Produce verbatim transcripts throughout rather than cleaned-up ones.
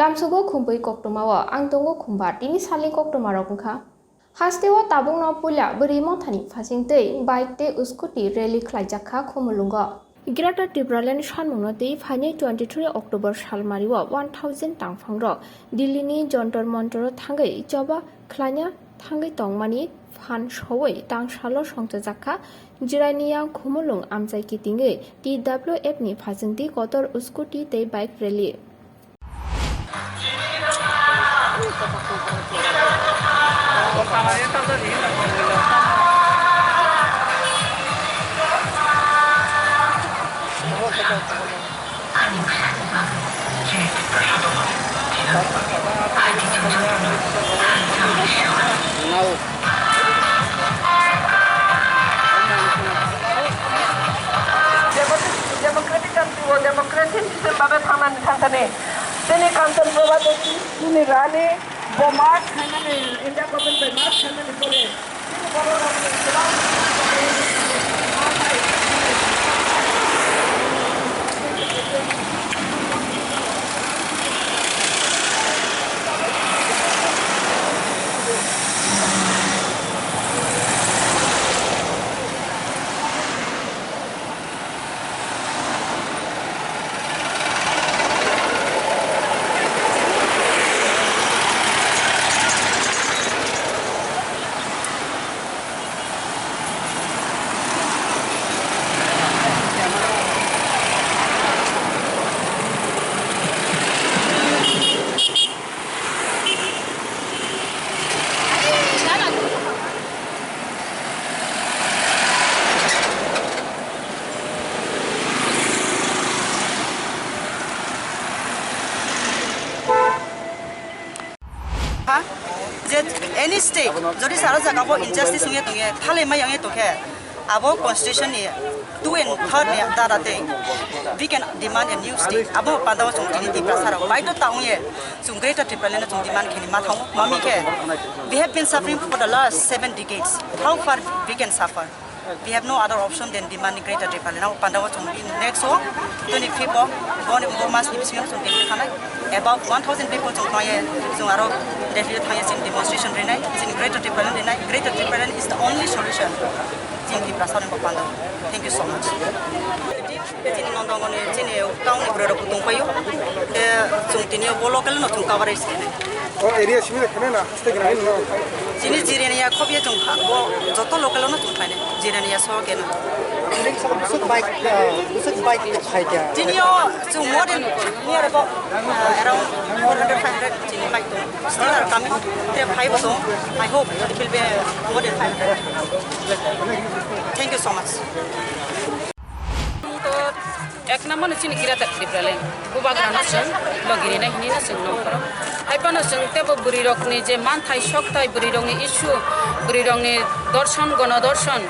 Tamsugo khumpui koktwmao ang tongo khumbar, tini salni koktwmarok wngkha. Hasteo tabukno puila bwrwi mothani phasing tei bike tei scooty rally khlaijak kha Khumulwngo. Greater Tipraland sanmungno twi phainai twenty three October salmario one thousand tangphangrok Delhini Jantar Mantar-o thangwi choba khlaina thangwi tongmani phan sowi tangsalo songchajak kha Jirania Khumulwng amchai kitingwi T W F ni phasingtwi kotor scooty tei bike rally. Democratic country o democratic system babe thangnani thangthani. Chini Kanchan Prabha Devi, chini Rani, bo march khainani, India government bai march khainani pore, chini borok rokni kwbang Ha? Je any state, jodi sara jaga bo injustice wngya tongya, thalai mai wngya tongkhe, abo constitution ni two and third ni dara tei we can demand a new state. Abo panda o chwng tini Tiprasa rok baidhota wngya, chwng Greater Tipraland no chwng demand khaini ma thango, mami khe we have been suffering for the last seven decades. How far we can suffer? We have no other option than demanding Greater Tipraland. Abo panda o chwng in next o twenty fifth o boni bo mas ni bisingo chwng Delhi thanai. About one thousand people chwng thangye, chwng aro Delhi thangye chini demonstration rinai, chini Greater Tipraland rinai. Greater Tipraland is the only solution. Chini Tiprasa ni bo panda. Thank you so much. Chini Nondongoni chini town ni bwrwi rok tong paio. Ke chwng tini bo local no chwng coverage khainai. O area simi de khane na, haste gina no. Chini Jirania khobya chwng kha, bo joto local no chwng khainai. Jirania so ke no. Busuk bike, uh, busuk bike khai kya? Chini o chwng more than near about, uh, around four hundred, five hundred chini bike tong. Still are coming. They have five tong. I hope it will be more than five hundred. Thank you so much. To ek number no chini Greater Tipraland. Bubagra no chwng logi rinai hwnwi no chwng nongkhoro. Hai phano chwng teibo bwrwi rokni je manthai sokthai, bwrwi rokni issue, bwrwi rokni dorson, gono dorson,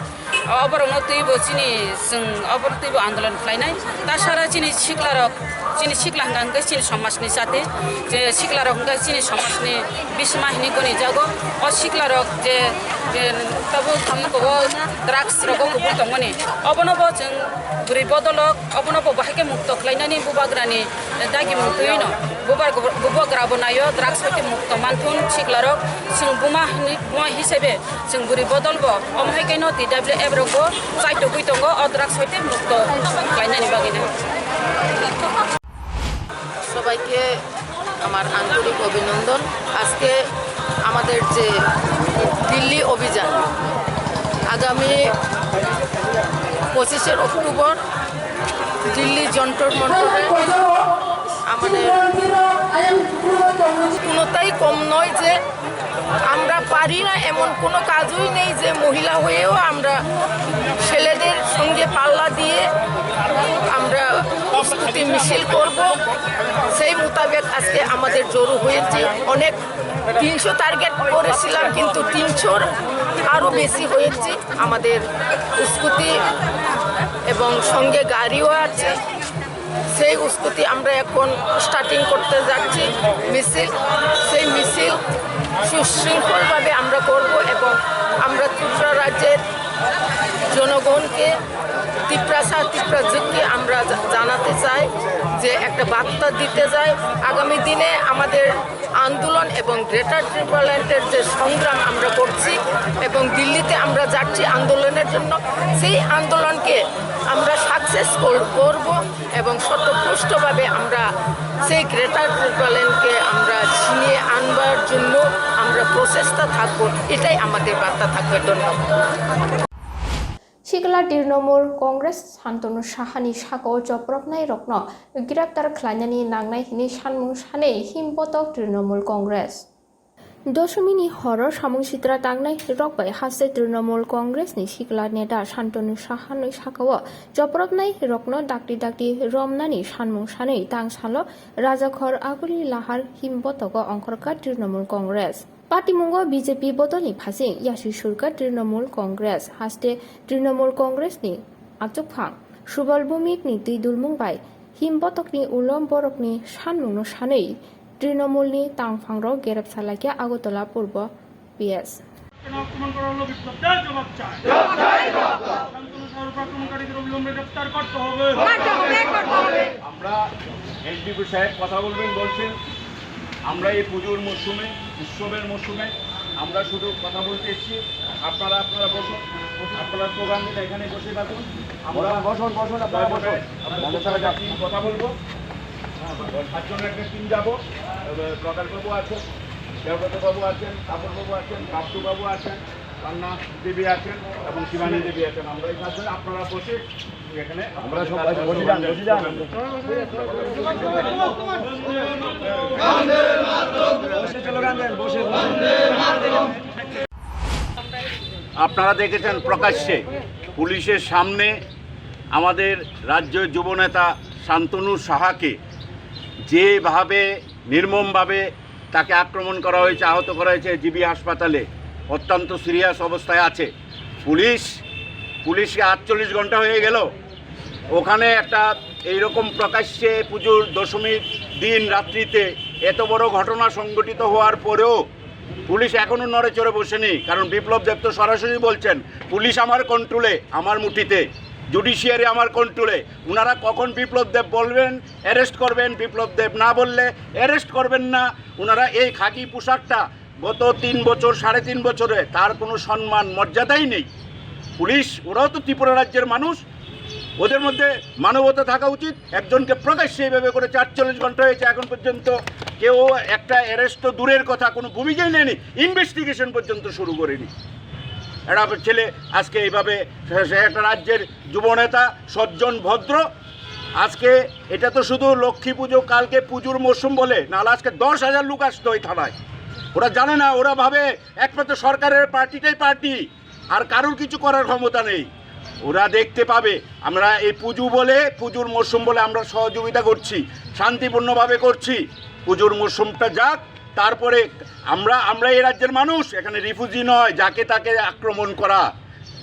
oborokno twibo chini chwng obor twibo andolon khlainai. Tasara chini sikla rok, chini sikla hwnkha hwnkhe chini somajni jati, je sikla rok hwnkha chini somajni bisma hwnwi goni jago. O sikla rok je, je tabuk tabuk drugs rogo kubui tongmani, obono bo chwng bwrwi bodolok, obono bo bahai khe mukto khlainani bubagrani dagimung twiwi no. Bubar-, bubagra bo naio drugs bai khe mukto manthun siklarok, chwng buma hwnwi, buma hisabe chwng bwrwi bodol bo. Omo hai khe no T W F rok bo chaitugwi tongo o drugs bai khe mukto khlainani bagwi no. সবাইকে আমার আন্তরিক অভিনন্দন। আজকে আমাদের যে দিল্লি অভিযান, আগামী পঁচিশে অক্টোবর দিল্লি যন্তর মন্তরে আমাদের কোনোটাই কম নয় যে আমরা পারি না এমন কোনো কাজই নেই যে মহিলা হয়েও আমরা ছেলেদের সঙ্গে পাল্লা দিয়ে আমরা প্রস্তুতি মিছিল করব। সেই মোতাবেক আজকে আমাদের জড়ো হয়েছে। অনেক তিনশো টার্গেট করেছিলাম, কিন্তু তিনশোর আরও বেশি হয়েছে। আমাদের স্কুটি এবং সঙ্গে গাড়িও আছে। সেই উস্কুতি আমরা এখন স্টার্টিং করতে যাচ্ছি মিছিল। সেই মিছিল সুশৃঙ্খলভাবে আমরা করব এবং আমরা ত্রিপুরা রাজ্যের জনগণকে তিপ্রাসা, তিপ্রাজুককে আমরা জা-, জানাতে চাই, যে একটা বার্তা দিতে চাই। আগামী দিনে আমাদের আন্দোলন এবং গ্রেটার টিপ্রাল্যান্ডের যে সংগ্রাম আমরা করছি এবং দিল্লিতে আমরা যাচ্ছি আন্দোলনের জন্য, সেই আন্দোলনকে আমরা সাকসেস করব এবং স্বতঃস্ফূর্তভাবে আমরা সেই গ্রেটার টিপ্রাল্যান্ডকে আমরা ছিনিয়ে আনবার জন্য আমরা প্রচেষ্টা থাকব। এটাই আমাদের বার্তা থাকবে। ধন্যবাদ। Sikla Trinamool Congress Santanu Sahani sakao chopropnairokno greptar khlainani nangnai hwnwi sanmung sanwi himbotok Trinamool Congress. Dosomini horo samung sitra tangnai rok bai haste Trinamool Congress ni sikla neta Santanu Sahani sakao chopropnai rokno dakti dakti romnani sanmung sanwi tang salo Rajakhor Aguli Lahar himbotogo ongkhorkha Trinamool Congress. Patimungo B J P bodolni phasing yasi surkha Trinamool Congress, haste Trinamool Congress ni achukphang Subal Bhumik ni twi dulmung bai himbotokni ulo borokni sanmungno sanwi Trinamool ni tangphangrok gerep salaikha Agartala Purbo P S. আক্রমণ করা হলো, বিপ্লব দা জবাব চাই। শান্তনু শহর আক্রমণকারীদের অবিলম্বে গ্রেফতার করতে হবে। আমরা এসডিপি সাহেব কথা বলবেন বলছেন, আমরা এই পুজোর মরশুমে, উৎসবের মরশুমে আমরা শুধু কথা বলতে এসেছি। আপনারা, আপনারা বসুন, আপনারা স্লোগান দিন, এখানে বসে থাকুন। আমরা বসুন, বসুন, আপনারা বসুন। আমরা বসুন। কথা বলবো। সাতজনের একটা টিম যাবো। প্রকাশবাবু আছেন, দেবব্রতবাবু আছেন, তাপসবাবু আছেন, বাপ্টুবাবু আছেন, পান্না দেবী আছেন এবং শিবানী দেবী আছেন। আমরা এই সাতজন, আপনারা বসে এখানে আমরা সব বসে যান, বসে যান। বসে স্লোগান দেন, বসে, বসে। আপনারা দেখেছেন প্রকাশ্যে পুলিশের সামনে আমাদের রাজ্য যুবনেতা শান্তনু সাহাকে যেভাবে নির্মমভাবে তাকে আক্রমণ করা হয়েছে, আহত করা হয়েছে জিবি হাসপাতালে, অত্যন্ত সিরিয়াস অবস্থায় আছে। পুলিশ, পুলিশকে আটচল্লিশ ঘন্টা হয়ে গেল, ওখানে একটা এইরকম প্রকাশ্যে পুজোর দশমীর দিন রাত্রিতে এত বড় ঘটনা সংঘটিত হওয়ার পরেও পুলিশ এখনো নড়ে চড়ে বসেনি। কারণ বিপ্লব দেব তো সরাসরি বলছেন, "পুলিশ আমার কন্ট্রোলে, আমার মুঠিতে, জুডিশিয়ারি আমার কন্ট্রোলে।" ওনারা কখন বিপ্লব দেব বলবেন, অ্যারেস্ট করবেন, বিপ্লব দেব না বললে অ্যারেস্ট করবেন না। ওনারা এই খাকি পোশাকটা গত তিন বছর, সাড়ে তিন বছরে তার কোনো সম্মান মর্যাদাই নেই। পুলিশ, ওরাও তো ত্রিপুরা রাজ্যের মানুষ, ওদের মধ্যে মানবতা থাকা উচিত। একজনকে প্রকাশ্যে এইভাবে করে আটচল্লিশ ঘন্টা হয়েছে, এখন পর্যন্ত কেউ একটা অ্যারেস্ট তো দূরের কথা, কোনো ভূমিকাই নেয়নি, ইনভেস্টিগেশন পর্যন্ত শুরু করেনি। একটা ছেলে আজকে এইভাবে, সে, সে একটা রাজ্যের যুবনেতা, সজ্জন ভদ্র, আজকে এটা তো শুধু লক্ষ্মী পুজো, কালকে পুজোর মরশুম বলে, নাহলে আজকে দশ হাজার লোক আসতো এই থানায়। ওরা জানে না, ওরা ভাবে একমাত্র সরকারের পার্টিটাই পার্টি, আর কারোর কিছু করার ক্ষমতা নেই। ওরা দেখতে পাবে আমরা এই পুজো বলে, পুজোর মরশুম বলে আমরা সহযোগিতা করছি, শান্তিপূর্ণভাবে করছি। পুজোর মরশুমটা যাক, তারপরে আমরা, আমরা এই রাজ্যের মানুষ, এখানে রিফিউজি নয়, যাকে তাকে আক্রমণ করা।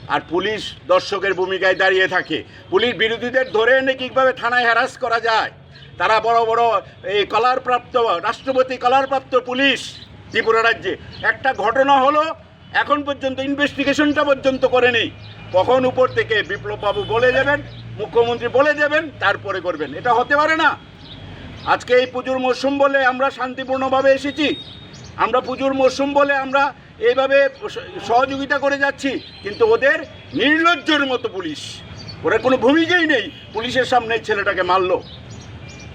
আর পুলিশ দর্শকের ভূমিকায় দাঁড়িয়ে থাকে। পুলিশ বিরোধীদের ধরে এনে কিভাবে থানায় হ্যারাস করা যায়, তারা বড় বড় এই কলারপ্রাপ্ত, রাষ্ট্রপতি কলারপ্রাপ্ত পুলিশ ত্রিপুরা রাজ্যে। একটা ঘটনা হলো, এখন পর্যন্ত ইনভেস্টিগেশনটা পর্যন্ত করেনি। কখন উপর থেকে বিপ্লববাবু বলে দেবেন, মুখ্যমন্ত্রী বলে দেবেন, তারপরে করবেন, এটা হতে পারে না। আজকে এই পুজোর মরশুম বলে আমরা শান্তিপূর্ণভাবে এসেছি, আমরা পুজোর মরশুম বলে আমরা এইভাবে স-, সহযোগিতা করে যাচ্ছি, কিন্তু ওদের নির্লজ্জের মতো পুলিশ, ওরা কোনো ভূমিকাই নেই। পুলিশের সামনে এই ছেলেটাকে মারলো।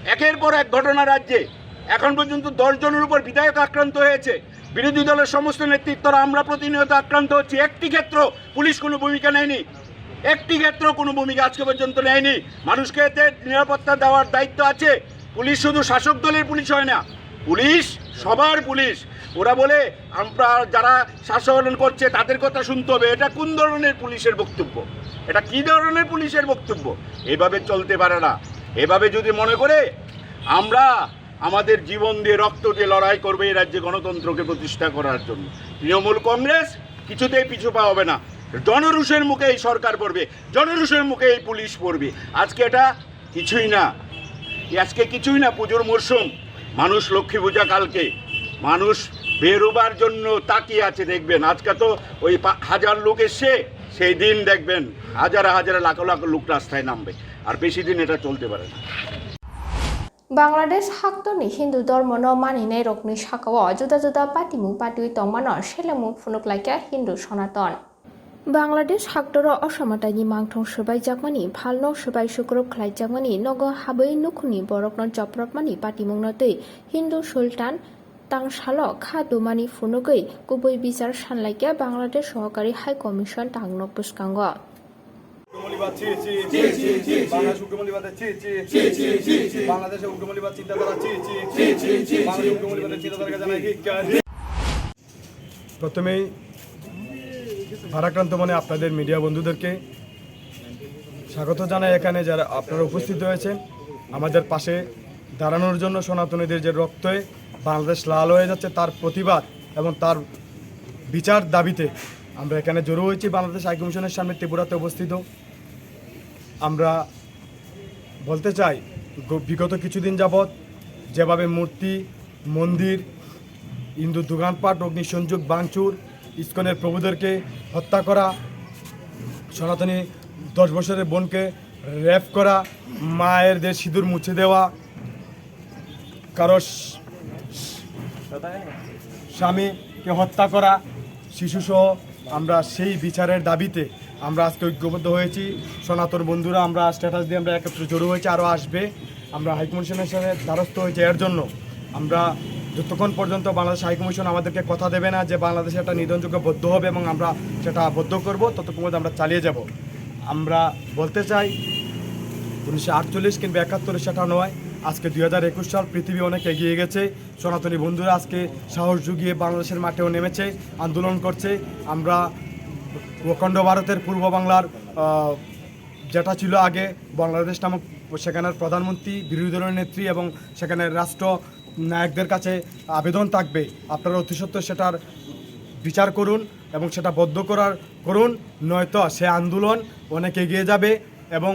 একের পর এক ঘটনা রাজ্যে, এখন পর্যন্ত দশ জনের উপর বিধায়ক আক্রান্ত হয়েছে, বিরোধী দলের সমস্ত নেতৃত্বরা, আমরা প্রতিনিয়ত আক্রান্ত হচ্ছি। একটি ক্ষেত্র পুলিশ কোনো ভূমিকা নেয়নি, একটি ক্ষেত্র কোনো ভূমিকা আজকে পর্যন্ত নেয়নি। মানুষকে এতে নিরাপত্তা দেওয়ার দায়িত্ব আছে। পুলিশ শুধু শাসক দলের পুলিশ হয় না, পুলিশ সবার পুলিশ। ওরা বলে, "আমরা যারা শাসন করছে তাদের কথা শুনতে হবে।" এটা কোন ধরনের পুলিশের বক্তব্য? এটা কি ধরনের পুলিশের বক্তব্য? এভাবে চলতে পারে না। এভাবে যদি মনে করে আমরা আমাদের জীবন দিয়ে, রক্ত দিয়ে লড়াই করবে এই রাজ্যে গণতন্ত্রকে প্রতিষ্ঠা করার জন্য। তৃণমূল কংগ্রেস কিছুতেই পিছু পা হবে না। জনরোষের মুখে এই সরকার পড়বে, জনরোষের মুখে এই পুলিশ পড়বে। আজকে এটা কিছুই না, আজকে কিছুই না। পুজোর মরশুম, মানুষ লক্ষ্মী পূজা কালকে, মানুষ বেরোবার জন্য তাকিয়ে আছে। দেখবেন আজকে তো ওই পা-, হাজার লোক এসছে, সেই দিন দেখবেন হাজারে হাজারে লাখো লাখো লোক রাস্তায় নামবে, আর বেশি দিন এটা চলতে পারে না। Bangladesh haktorni Hindu dhormono maninai rokni sakao juda juda patimung patwi tongmano selengmung phunuk laikha Hindu Sonaton. Bangladesh haktoro osamataini mangthong swbaijakmani phalno swbai sukrub khlaijakmani nogo habwi nukhungni borokno joprobmani patimungno twi Hindu Sultan tangsalo kha dumani phunugwi kubui bichar sanlaikha Bangladesh Sohokari High Commission tangno bwskango. উগ্রমৌলবাদ ছি, ছি, ছি, ছি, ছি, ছি। বাংলাদেশ উগ্রমৌলবাদে ছি, ছি, ছি, ছি, ছি, ছি। বাংলাদেশে উগ্রমৌলবাদ চিন্তাধারা ছি, ছি, ছি, ছি, ছি, ছি। বাংলাদেশ উগ্রমৌলবাদের চিন্তাধারাকে জানাই ধিক্কার। প্রথমেই ভারাক্রান্ত মনে আপনাদের মিডিয়া বন্ধুদেরকে স্বাগত জানাই এখানে যারা আপনারা উপস্থিত হয়েছেন আমাদের পাশে দাঁড়ানোর জন্য। সনাতনীদের যে রক্তে বাংলাদেশ লাল হয়ে যাচ্ছে, তার প্রতিবাদ এবং তার বিচার দাবিতে আমরা এখানে জড়ো হয়েছি বাংলাদেশ হাইকমিশনের সামনে ত্রিপুরাতে অবস্থিত। আমরা বলতে চাই, গ-, বিগত কিছুদিন যাবৎ যেভাবে মূর্তি, মন্দির, হিন্দু দোকানপাট, অগ্নিসংযোগ, ভাঙচুর, ইস্কনের প্রভুদেরকে হত্যা করা, সনাতনী দশ বছরের বোনকে রেপ করা, মায়েরদের সিঁদুর মুছে দেওয়া, কারো স-, স্বামীকে হত্যা করা, শিশুসহ আমরা সেই বিচারের দাবিতে আমরা আজকে ঐক্যবদ্ধ হয়েছি। সনাতন বন্ধুরা আমরা স্ট্যাটাস দিয়ে আমরা একত্রে জড়ো হয়েছি, আরও আসবে। আমরা হাইকমিশনের সাথে দ্বারস্থ হয়েছি এর জন্য। আমরা যতক্ষণ পর্যন্ত বাংলাদেশ হাইকমিশন আমাদেরকে কথা দেবে না যে বাংলাদেশে একটা নিধনযোগ্য বদ্ধ হবে এবং আমরা সেটা বদ্ধ করব, ততক্ষণ পর্যন্ত আমরা চালিয়ে যাব। আমরা বলতে চাই, উনিশশো আটচল্লিশ কিংবা একাত্তর সেটা নয়, আজকে দুই হাজার একুশ সাল, পৃথিবী অনেক এগিয়ে গেছে। সনাতনী বন্ধুরা আজকে সাহস জুগিয়ে বাংলাদেশের মাঠেও নেমেছে, আন্দোলন করছে। আমরা অখণ্ড ভারতের পূর্ব বাংলার, আহ, যেটা ছিল আগে বাংলাদেশ নামক, সেখানের প্রধানমন্ত্রী, বিরোধী দলের নেত্রী এবং সেখানের রাষ্ট্র নায়কদের কাছে আবেদন থাকবে, আপনারা অতি সত্বর সেটার বিচার করুন এবং সেটা বদ্ধ করার করুন, নয়তো সে আন্দোলন অনেক এগিয়ে যাবে এবং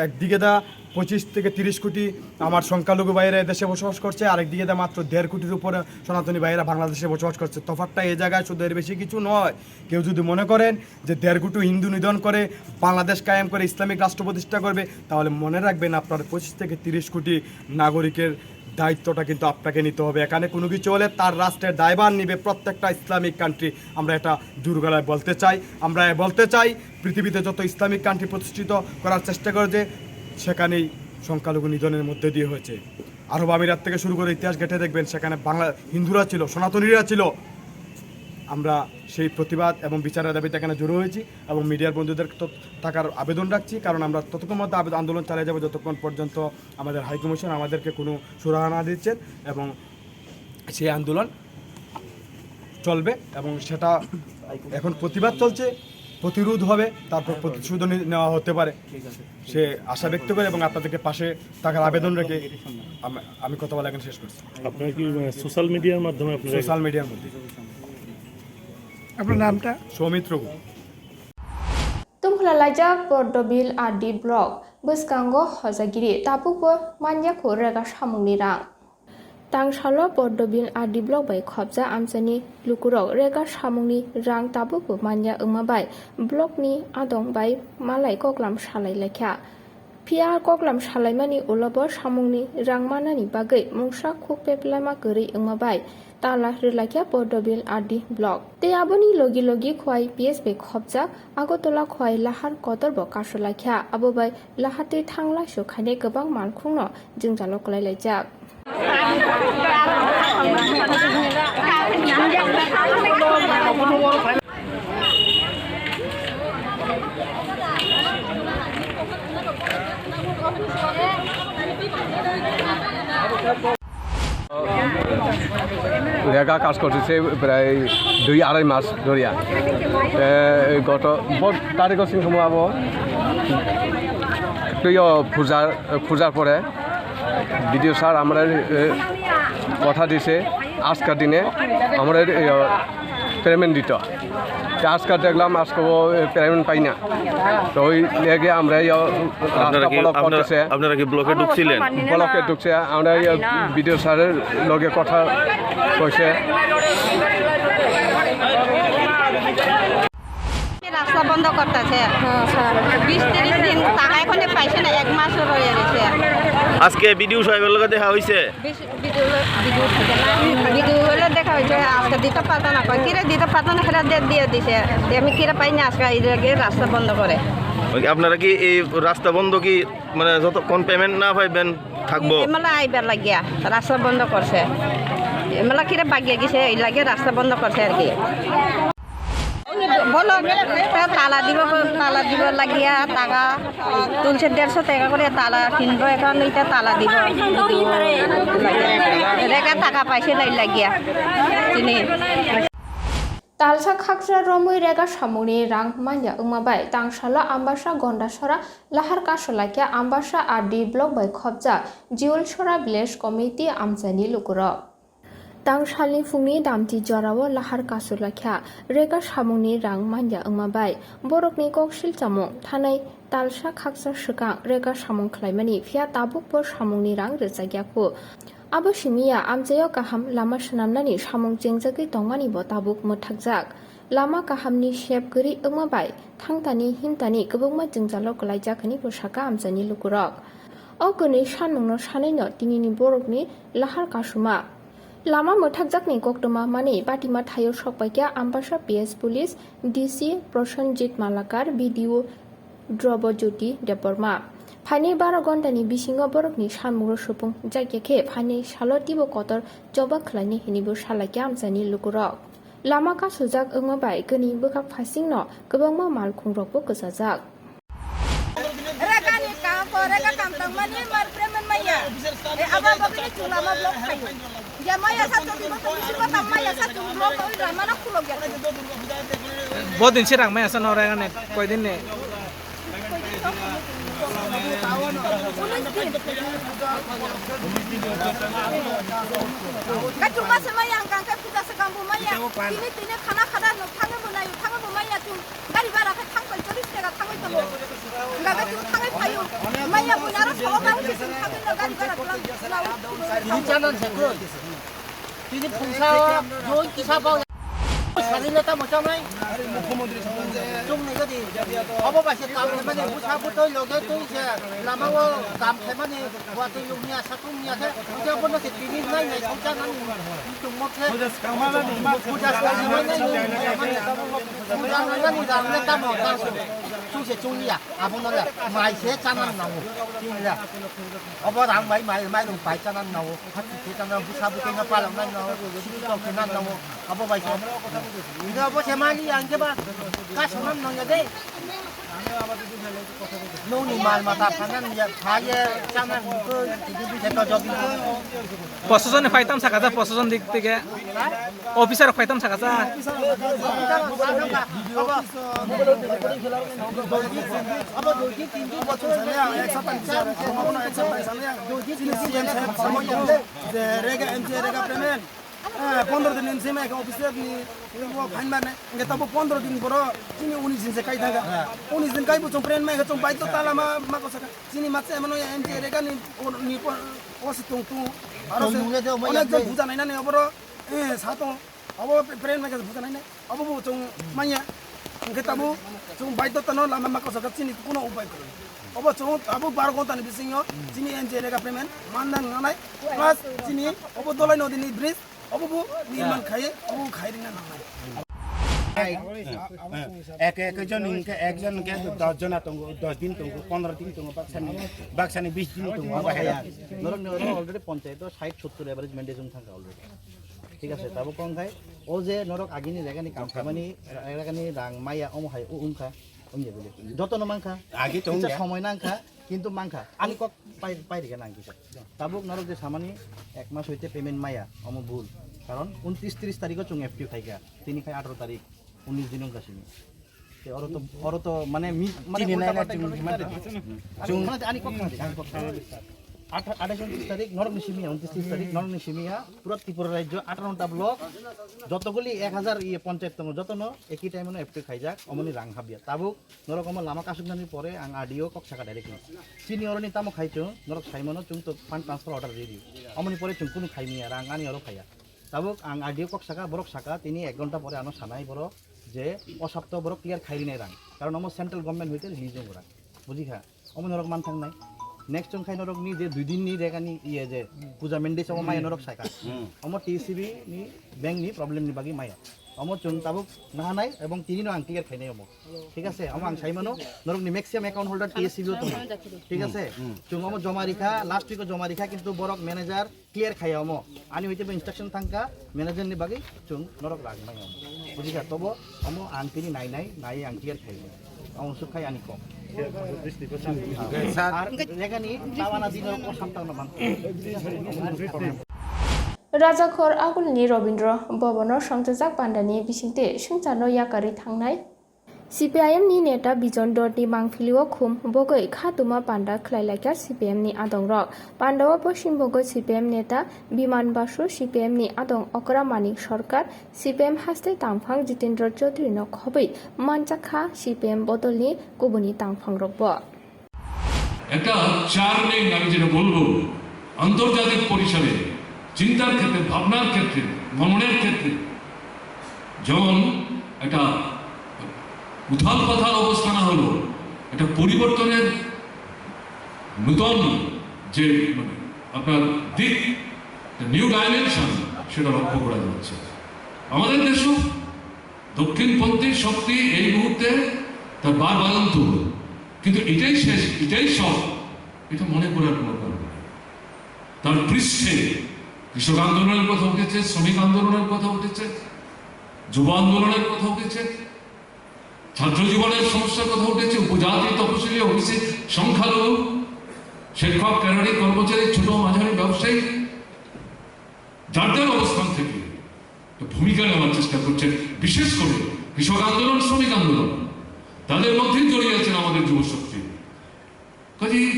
একদিকে দা পঁচিশ থেকে তিরিশ কোটি আমার সংখ্যালঘু ভাইয়েরা এদেশে বসবাস করছে, আরেকদিকে দা মাত্র দেড় কোটির উপরে সনাতনী ভাইয়েরা বাংলাদেশে বসবাস করছে। তফাৎটা এই জায়গায় শুধু, এর বেশি কিছু নয়। কেউ যদি মনে করেন যে দেড় কোটি হিন্দু নিধন করে বাংলাদেশ কায়েম করে ইসলামিক রাষ্ট্র প্রতিষ্ঠা করবে, তাহলে মনে রাখবেন, আপনার পঁচিশ থেকে তিরিশ কোটি নাগরিকের দায়িত্বটা কিন্তু আপনাকে নিতে হবে। এখানে কোনো কিছু হলে তার রাষ্ট্রের দায়ভার নিবে প্রত্যেকটা ইসলামিক কান্ট্রি। আমরা এটা জোর গলায় বলতে চাই। আমরা এ বলতে চাই, পৃথিবীতে যত ইসলামিক কান্ট্রি প্রতিষ্ঠিত করার চেষ্টা করে যে, সেখানেই সংখ্যালঘু নিধনের মধ্যে দিয়ে হয়েছে। আরব আমিরাত থেকে শুরু করে ইতিহাস ঘেঁটে দেখবেন, সেখানে বাংলা হিন্দুরা ছিল, সনাতনীরা ছিল। আমরা সেই প্রতিবাদ এবং বিচারের দাবিতে এখানে জড়ো হয়েছি এবং মিডিয়ার বন্ধুদের তো থাকার আবেদন রাখছি, কারণ আমরা ততক্ষণ মধ্যে আবেদ-, আন্দোলন চালিয়ে যাবো যতক্ষণ পর্যন্ত আমাদের হাইকমিশন আমাদেরকে কোনো সুরাহা না দিচ্ছেন এবং সেই আন্দোলন চলবে এবং সেটা এখন প্রতিবাদ চলছে, প্রতিরোধ হবে, তারপর প্রতিশোধও নি-, নেওয়া হতে পারে। সে আশা ব্যক্ত করে এবং আপনাদেরকে পাশে থাকার আবেদন রেখে আমি, আমি কথা বলা এখানে শেষ করছি। আপনারা কি, মানে, সোশ্যাল মিডিয়ার মাধ্যমে আপনারা সোশ্যাল মিডিয়ার মধ্যে। আপনার নামটা? সৌমিত্র Guha. Tumphla laijak Pordobil R D block bwskango hojagiri tabukbo manya kho rega samungni rang. Tangsalo Pordobil R D block bai khopja amchaini lukurok rega samungni rang tabukbo manya wngma bai blockni adong bai malai koklam salai laikha. Phiya koklam salaimani ulobo samungni rang manani bagwi mungsa khuk peplaima kwrwi wngma bai tala rwlaikha Pordobil R D block. Tei aboni logi logi Khowai P S bai khopjak Agartala Khowai lahar kotorbo kasulaikha. Abo bai lahar twi thang laisu khainai kwbang malkhungno jwngjalo kwlailaijak. Rega কাজ করতেছে প্রায় দুই আড়াই মাস ধরিয়া। এ, গত বহুত তারিখ সিং সময় আবো তুইও পূজার, পূজার পরে বিডিও স্যার আমরা, এ, কথা দিছে আজকের দিনে আমরা, এ, পেমেন্ট দিত। তো আজকে দেখলাম আজকে ও, এ, পেমেন্ট পাই না। তো ওই লেগে আমরা এই, ও, রাস্তা আপনারা কি, ব্লক আপনারা, করতেছে। আপনারা কি ব্লকে ঢুকছিলেন? ব্লকে ঢুকছে, আমরা এই, ও, বিডিও স্যারের লগে কথা কইছে। রাস্তা বন্ধ করতেছে। হ্যাঁ, স্যার। বিশ তিরিশ দিন টাকা এখনো পাইছে না, এক মাসও রয়ে গেছে। আজকে বিডিও সাহেবের লগে দেখা হইছে? বিশ, বিডিও, বিডিও থাকে না, বিডিও হলে দেখা হয়েছে, আজকে দিতে পারতো না, কয়, "কিরে দিতে পারতো না, সেটা ডেট দিয়ে দিছে।" আমি কিরে পাই না, আজকে এই জায়গায় রাস্তা বন্ধ করে। ওই, আপনারা কি এই রাস্তা বন্ধ কি, মানে, যতক্ষণ পেমেন্ট না পাইবেন থাকবো? এমএলএ আইবার লাগিয়া রাস্তা বন্ধ করছে, এমএলএ কিরে বাগিয়ে গেছে, এই লাগে রাস্তা বন্ধ করছে আর কি। বলো, তা তালা দিব, তালা দিব লাগিয়া টাকা তুলছে, দেড়শো টাকা করে তালা কিনবো, এখন এটা তালা দিব। রেগা টাকা পাইছে না, এই লাগিয়া চিনি। Talsa khaksa romwi rega samungni rang manya wngma bai tangsalo Ambasa Gondasora lahar kasulaikha Ambasa R D block bai khopjak Jiulsora village committee amchaini lukurok. Tangsalni phungni damti jorao lahar kasulaikha rega samungni rang manya wngma bai borokni kok silchamung thanai talsa khaksa swkang rega samung khlaimani, phiya tabukbo samungni rang rwchakya khu. Abo simiya amchaio kaham lama swnamnani samung chengjagwi tongmani bo tabuk mwthakjak. Lama kahamni sep kwrwi wngma bai thangtani himtani kwbangma jwngjalo kwlaijak hwnwi bo sakha amchaini lukurok. O kwnwi sanmungno sanaino tinini borokni lahar kasuma. Lama mwthakjakni koktwma manwi Batima thaio sokpaikha Ambasa P S Police D C Prosenjit Malakar, B D O Drobojyoti Debbarma. Phainai baro ghontani bisingo borokni samungno supung jakya khe phainai salo teibo kotor choba khlainai hwnwibo salaikha amchaini lukurok. Lama kasujak wngma bai kwnwi bwkhak phasingno kwbangma malkhungrokbo kwchajak. Rega ni kam, rega kam tangmani mar preman maya. E, aba bagwi ni chwla ma block khayo. Ya maya sa chwla ma tangmani ma tam maya sa chwla block oi rama na khulok ya. Bo din se rang maya sa no rega ne koi din ne. Unis din. Ka chuma se maya ang kang ka puja se kang bu maya. Tini tini khana khana no thangwi bo nayo, thangwi bo maya chung. Gari bara khe thang paitolish taka thangwi tongo. Gaga tu thangwi phaio. Maya buina aro sawa ba uchi sing thangwi no gari bara tulang. Tini chanan se koi. Tini phungsa joi kisa ba. Sarina ta mocha mai. Chung ni gadi. Obo ba se kam mane busa butoi loge tui se lama o kam khe mane. Watwi yungni asa tungni asa, hwnkhe bono se tini nai nai songcha nani tongmo khe. Puja swkang ma nani, puja swkang ma nani, puja nani rang le tamo, tamo. Chung se chungya, abono le mai se chanan nango. Chungya. Obo rang bai mai, mai rung bai chanan nango. Hati se chanan busa butoi no palok nai nango. Siki tok se nan nango. Abo bai se. Ino abo se mali ang ke ba. Ka sonam nang ya de. Nungni mal mata phanan ya, phaye chanan bukoi, theto jodi. Pososoni phaitam sakajak, pososon dik dige. Officer phaitam sakajak. Abo dui din tin din bochor sale, ek sapta ni sale, ek sapta ni sale, dui din tin din sale, je rega M J rega payment. Eh, pondro din ni simi ekha officer ni, eh, bo fine mane. Hingke tabo pondro din boro chini unis din se kai thaga. Unis din kai bo chong pren mai chong bai to tala ma, ma ko saka. Chini matse mano ya M J rega ni, o, ni po, o si tung tung. Aro se onek jon puja nai nani oboro, eh, sa tong. Abo pren mai puja nai nai. Abo bo chong manya. Hingke tabo chong bai to tano lama ma ko saka chini kuno upai ko. Abo chong abo bar gonta ni bisingo chini M J rega payment mandan nanai. Plus chini abo dolai no dini bridge. Obo bo nirman khai, obo khai rina nangnai. Ek, ek jon hingke, ek jon hingke dos jona tongo, dos din tongo, pondro din tongo, baksani, baksani bis din tongo, abo hai. Norok ni oro already ponchayat o sait sottur average mandate wng thangkha already. Thik ase, tabuk wng khai, o je norok agini jaga ni kam khamani, jaga ni rang maya omo hai o wng kha, wng ya bile. Joto no mang kha, agi to wng ya. Kisa somoi nang kha, kintu mang kha. Ani kok pai, pai rega nang kisa. Tabuk norok je samani ek mas hoite payment maya, omo bhul. Karon untris tris tarikho chwng F T O khaikha, tini khai atharo tarik, unis din wngkha simi. Te oro to, oro to mane mi, mane tini ulta nai palta chwng gotha mane gotha. Ani, chwng mane ani kok khna di, ani kok khna di. Atha-, athais untris tarik, norok ni simi ya, untris tris tarik, norok ni simi ya, pura Tripura rajyo, atharo ta block, jotoguli ek hajar iye ponchayat tongo, jotono eki time no F T O khaijak, omoni rang habya. Tabuk Norok omo lama kasuknani pore ang R D O kok saka directly. Chini oroni tamo khai chwng, norok sai mano chwng to fund transfer order ridi. Omoni pore chwng kunu khai manya, rang ani oro phaiya. Tabuk ang R D O kok saka, borok saka, tini ek ghonta pore ano sanai borok je o sapto borok clear khai rinai rang. Karon omo central government hoite release wngo rang. Bujikha? Omo norok man thangnai. Next chwng khai norok ni je dui din ni rega ni iye je puja mandate omo maya norok saka. Omo T C B ni bank ni problem ni bagwi maya. Omo chwng tabuk nahanai ebong tini no ang clear khainai omo. Thik ase? Omo ang sai mano norok ni maximum account holder T C B o tongo. Thik ase? Chwng omo joma rikha, last week o joma rikha, kintu borok manager clear khaya omo. Ani hoite bo instruction thangkha manager ni bagwi chwng norok rang maya omo. Bujikha? Tobo omo ang tini nai nai, nai ang clear khai. Ang suk khai ani kok. Ar rega ni tawana dino ko samtang na man. Rajakhor Agulni Robindra Bhavan-o songchajak pandani bisingtwi swngcharno yakarwi thangnai. C P I M ni neta Bijon Dorni mangpilio khum bogwi khatuma panda khlai laikha C P M ni adongrok. Pandao Poschim Bogoi C P M neta Biman Basu, C P M ni adong Okra Manik Sarkar, C P M haste tangphang Jitendra Chaudhary no khobwi manchakha C P M bodolni kubuni tangphangrokbo. একটা চার্মিং, আমি যেটা বলবো, আন্তর্জাতিক পরিসরে চিন্তার ক্ষেত্রে, ভাবনার ক্ষেত্রে, ভ্রমণের ক্ষেত্রে যেমন একটা উথাল পাথাল অবস্থা না হলো, একটা পরিবর্তনের নূতন যে, মানে, আপনার দিক, নিউ ডাইমেনশন, সেটা লক্ষ্য করা যাচ্ছে। আমাদের দেশও দক্ষিণপন্থী শক্তি এই মুহূর্তে তার বারবারন্ত হলো, কিন্তু এটাই শেষ, এটাই সব, এটা মনে করার কোনো কারণ নেই। তার পৃষ্ঠে কৃষক আন্দোলনের কথা উঠেছে, শ্রমিক আন্দোলনের কথা উঠেছে, যুব আন্দোলনের কথা উঠেছে, ছাত্র জীবনের সমস্যার কথা উঠেছে, উপজাতি, তপশিলি, ওবিসি, সংখ্যালঘু, শিক্ষক, ক্যাডারি, কর্মচারী, ছোট মাঝারি ব্যবসায়ী, যার যার অবস্থান থেকে একটা ভূমিকা নেওয়ার চেষ্টা করছেন। বিশেষ করে কৃষক আন্দোলন, শ্রমিক আন্দোলন, তাদের মধ্যেই জড়িয়ে আছেন আমাদের যুবশক্তি। কাজেই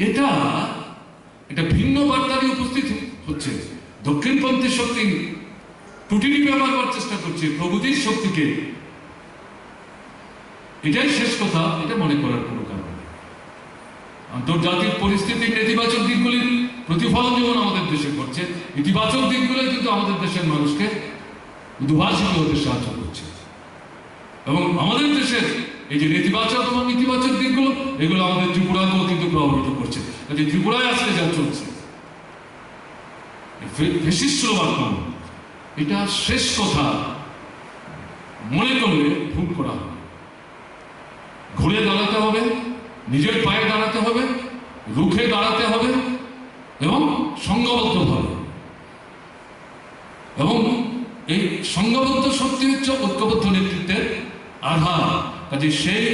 এটা একটা ভিন্ন বার্তা নিয়ে উপস্থিত হচ্ছে। দক্ষিণপন্থী শক্তি টুটি টিপে মারবার চেষ্টা করছে প্রগতির শক্তিকে। এটাই শেষ কথা, এটা মনে করার কোনো কারণ নেই। আন্তর্জাতিক পরিস্থিতির নেতিবাচক দিকগুলির প্রতিফলন যেমন আমাদের দেশে ঘটছে, ইতিবাচক দিকগুলো কিন্তু আমাদের দেশের মানুষকে উদ্ভাসিত হতে সাহায্য করছে। এবং আমাদের দেশের এই যে নেতিবাচক এবং ইতিবাচক দিকগুলো, এগুলো আমাদের ত্রিপুরাকেও কিন্তু প্রভাবিত করছে। কাজে ত্রিপুরায় আজকে যা চলছে, এই ফে-, ফ্যাসিস্ট স্লোগান, এটা শেষ কথা মনে করলে ভুল করা হবে। ঘুরে দাঁড়াতে হবে, নিজের পায়ে দাঁড়াতে হবে, রুখে দাঁড়াতে হবে এবং সংঘবদ্ধভাবে। এবং এই সংঘবদ্ধ শক্তি হচ্ছে ঐক্যবদ্ধ নেতৃত্বের আধার। কাজে সেই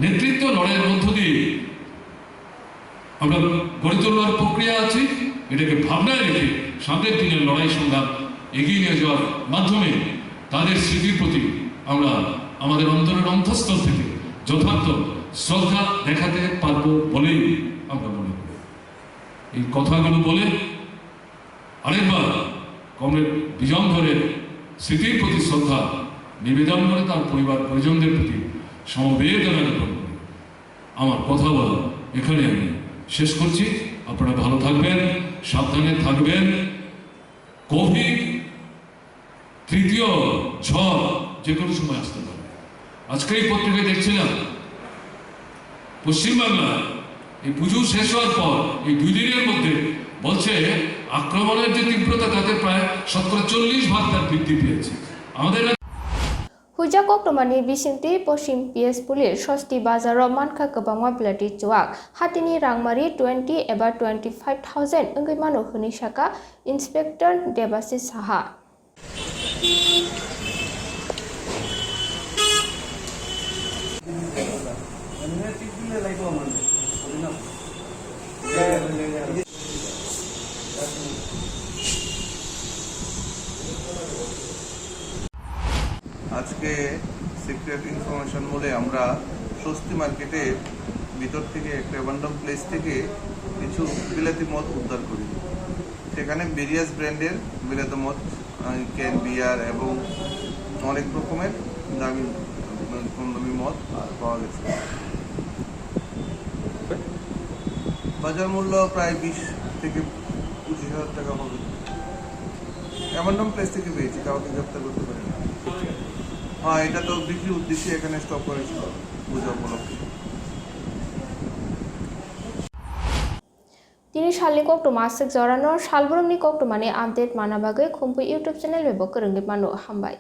নেতৃত্ব লড়াইয়ের মধ্য দিয়ে আমরা গড়ে তোলার প্রক্রিয়া আছি। এটাকে ভাবনায় রেখে সামনের দিনের লড়াই সংগ্রাম এগিয়ে নিয়ে যাওয়ার মাধ্যমে তাদের স্মৃতির প্রতি আমরা আমাদের অন্তরের অন্তঃস্থল থেকে যথার্থ শ্রদ্ধা দেখাতে পারবো বলেই আমরা মনে করি। এই কথাগুলো বলে আরেকবার কমরেড বিজন ধরের স্মৃতির প্রতি শ্রদ্ধা নিবেদন করে তার পরিবার পরিজনদের প্রতি সমবেদনা জ্ঞাপন করি। আমার কথা বলা এখানে আমি শেষ করছি। আপনারা ভালো থাকবেন, সাবধানে থাকবেন। গভীর তৃতীয় ঝড় যে কোনো সময় আসতে পারে। আজকে এই পত্রিকায় দেখছিলাম, পশ্চিমবাংলায় এই পুজো শেষ হওয়ার পর এই দুই দিনের মধ্যে বলছে আক্রমণের যে তীব্রতা, তাতে প্রায় শতকরা চল্লিশ ভাগ তার বৃদ্ধি পেয়েছে। আমাদের Huijak kokrwmani bisingtwi Poschim P S Police Sosti Bazar o mankha kwbangma belati chuak. Hatini rangmari twenty eba twenty five thousand wngwi mano hwnwi sakha Inspector Debashish Saha. আজকে সিক্রেট ইনফরমেশন বলে আমরা স্বস্তি মার্কেটের ভিতর থেকে একটা অ্যাবান্ডন প্লেস থেকে কিছু বিলাতি মদ উদ্ধার করি। সেখানে ভেরিয়াস ব্র্যান্ডের বিলাতি মদ, আহ, ক্যান বিয়ার এবং অনেক রকমের দামি, কম দামি মদ আর পাওয়া গেছে। বাজার মূল্য প্রায় বিশ থেকে পঁচিশ হাজার টাকা হবে। অ্যাবান্ডন প্লেস থেকে পেয়েছি, কাউকে গ্রেপ্তার করতে পারিনি। হ্যাঁ, এটা তো বিক্রি উদ্দেশ্যে এখানে স্টক করেছিল পুজো উপলক্ষে। Tini salni koktwma aswk jorano salbrumni koktwmani update manna bagwi Khumpui YouTube channel bai bo kwrwngwi mano. Hambai.